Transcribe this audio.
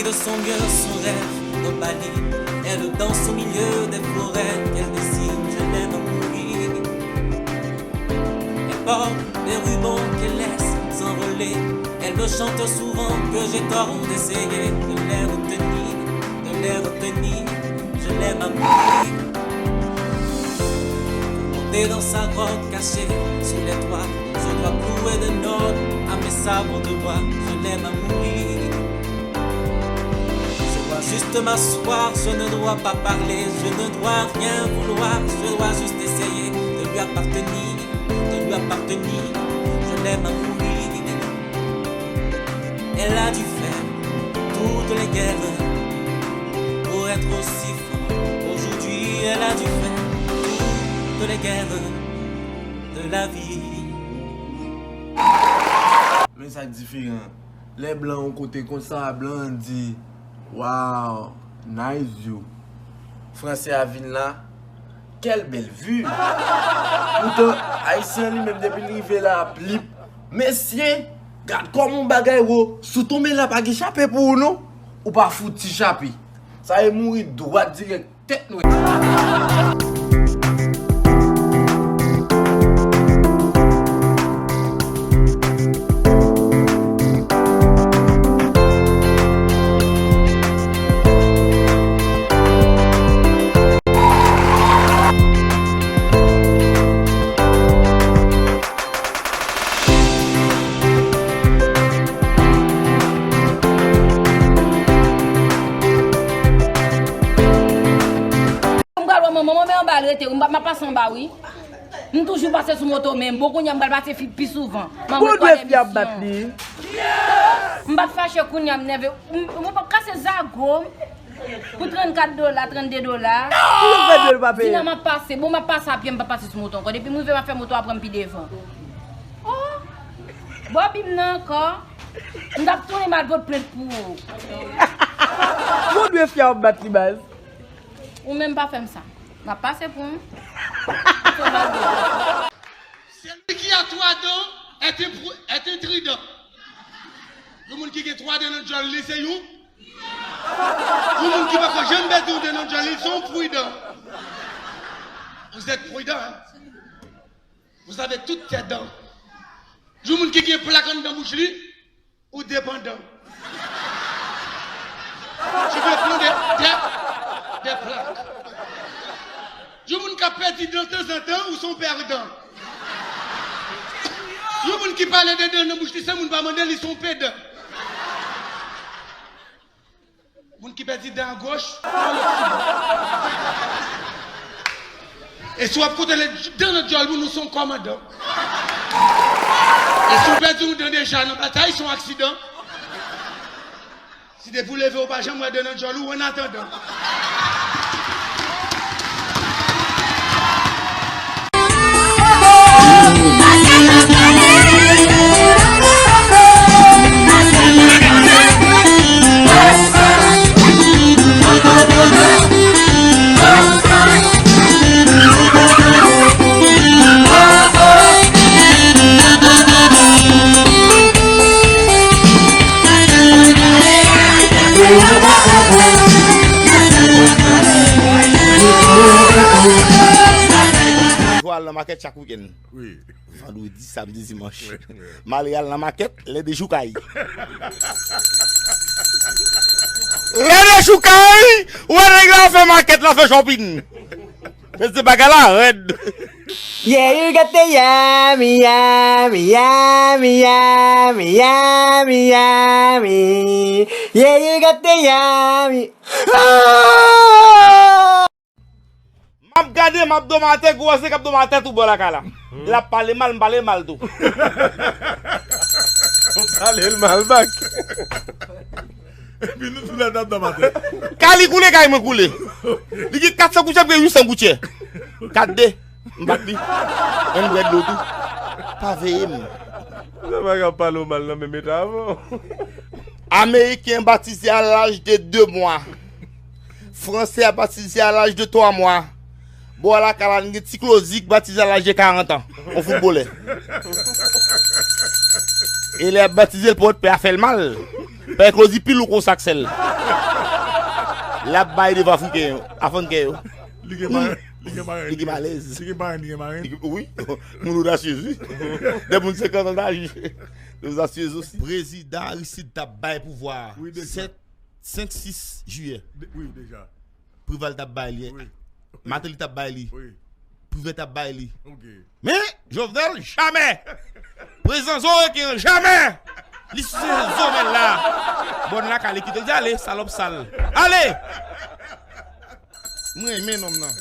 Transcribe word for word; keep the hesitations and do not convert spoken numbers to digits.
De son mieux, son rêve, nos paliers. Elle danse au milieu des forêts qu'elle dessine. Je l'aime à mourir. Elle porte des rubans qu'elle laisse s'envoler. Elle me chante souvent que j'ai tort d'essayer de les retenir, de les retenir. Je l'aime à mourir. Monter dans sa grotte cachée sous les toits, je dois clouer des notes à mes sabots de bois. Je l'aime à mourir. Je dois juste m'asseoir, je ne dois pas parler, je ne dois rien vouloir, je dois juste essayer de lui appartenir, de lui appartenir. Je l'aime à mourir. Elle a dû faire toutes les guerres pour être aussi forte. Aujourd'hui, elle a dû faire toutes les guerres de la vie. Men sa k diferan. Lè blan yon kote konsa, blan an di, "Wow, nice view." Fransè a vin la, "Quelle belle vue." Poutan, ayisyen an li menm, depi l rive la, ap lip, "Mesye, gad kòman yon bagay wo. Si w tonbe la, pa gen chape pou ou non. Ou pa fouti chape." Sa e mouri dwat dirèk. Tèt nwè. M pral wè manman, manman anba l rete wi, m pa, m ap pase anba wi. M toujou pase sou moto menm, bon kounye a m pral pase fi pi souvan. Manman, pou dwe fi ap bat li. M pa t fache kounye a, m nève. M, m pa kase zago. Pou trannkat dola, trannde dola. Pou yo fè dwe l pa peye. Vin la m ap pase, bon m ap pase a pye, m pa pase sou moto ankò. Depi m rive m ap fè moto a pran m pi devan. Oh! Bòbi m nan ankò. M t ap tounen m al pot plent pou ou. Pou dwe fi ap bat li baz. Ou menm pa fè m sa. M ap pase pou ou. Celui qui a trois dents est un, pr- est un trident. Yon moun ki gen twa dan nan djòl li se yon. Yon moun ki poko janm pèdi yon dan nan djòl li se yon pridan. Vous êtes prudent, hein? Vous avez toutes tes dents. Yon moun ki gen plak anndan bouch li, ou depandan. Tu peux prendre des, des, des plaques. Yon moun k ap pèdi dan tanzantan, ou se yon pèdan. Yon moun ki pale de dan nan bouch li, se moun pa mande li, se yon pedan. Moun ki pèdi dan agoch, pa yon oksidan. E si w ap konte le dan nan djòl moun, ou se yon kòmandan. E si w pèdi yon dan deja nan batay, se yon aksidan. Si depi w leve, ou pa janm wè dan nan djòl ou, annatandan. Jwa al nan makèt chak wikenn. Wi. Vandredi, samdi, dimanch. Wi, wi. M ale al nan makèt lè de jou kay. Lè de jou kay, ou wè nèg la fè makèt, la fè shopping. Mesye, bagay la rèd. Yeah, you got the yummy, yummy, yummy, yummy, yummy. Yeah, you got the yummy. Ah! M ap gade, m ap dòmi atè, gwo wòse k ap dòmi atè tou bò lakay la. L ap pale mal, m pale mal tou. Ou pale l mal bak. Epi nou tou lè n ap dòmi atè. Kay li koule, kay mwen koule. Li gen kat san goutye, m gen uit san goutye. Kat de, m bat li. Mwen m bwè dlo tou. Pa veye m. Sa pa ka pale w mal nan menm eta avè w. Ameriken batize a laj de de mwa. Fransè a batize a laj de twa mwa. Bò lakay la, n gen ti Klozik batize a laj de karant an. On foutbolè. E lè y ap batize l, pòt pè a fè l mal. Pè Claude pil ou konsa k sèl. L ap bay devan Afriken yo, Afrannken yo. Li gen parenn, li gen parenn. Li gen malèz. Li gen parenn, li gen marenn. Wi, moun odasyez, wi. De moun senkant an daj. Odasyez osi. Prezidan Aristide t ap bay pouvwa a. Wi, deja. Sèt, senk, sis jiyè. De- Wi, deja. Preval t ap bay li. Wi. Martelly t ap bay li. Wi. Privè t ap bay li. Ok. Men, Jovenel, jamè. Prezidan Zòrèk, jamè. Li sou se zòmèl la. Bòn lakay li kite l di ale, salòp sal. Ale! Mwen renmen nonm nan.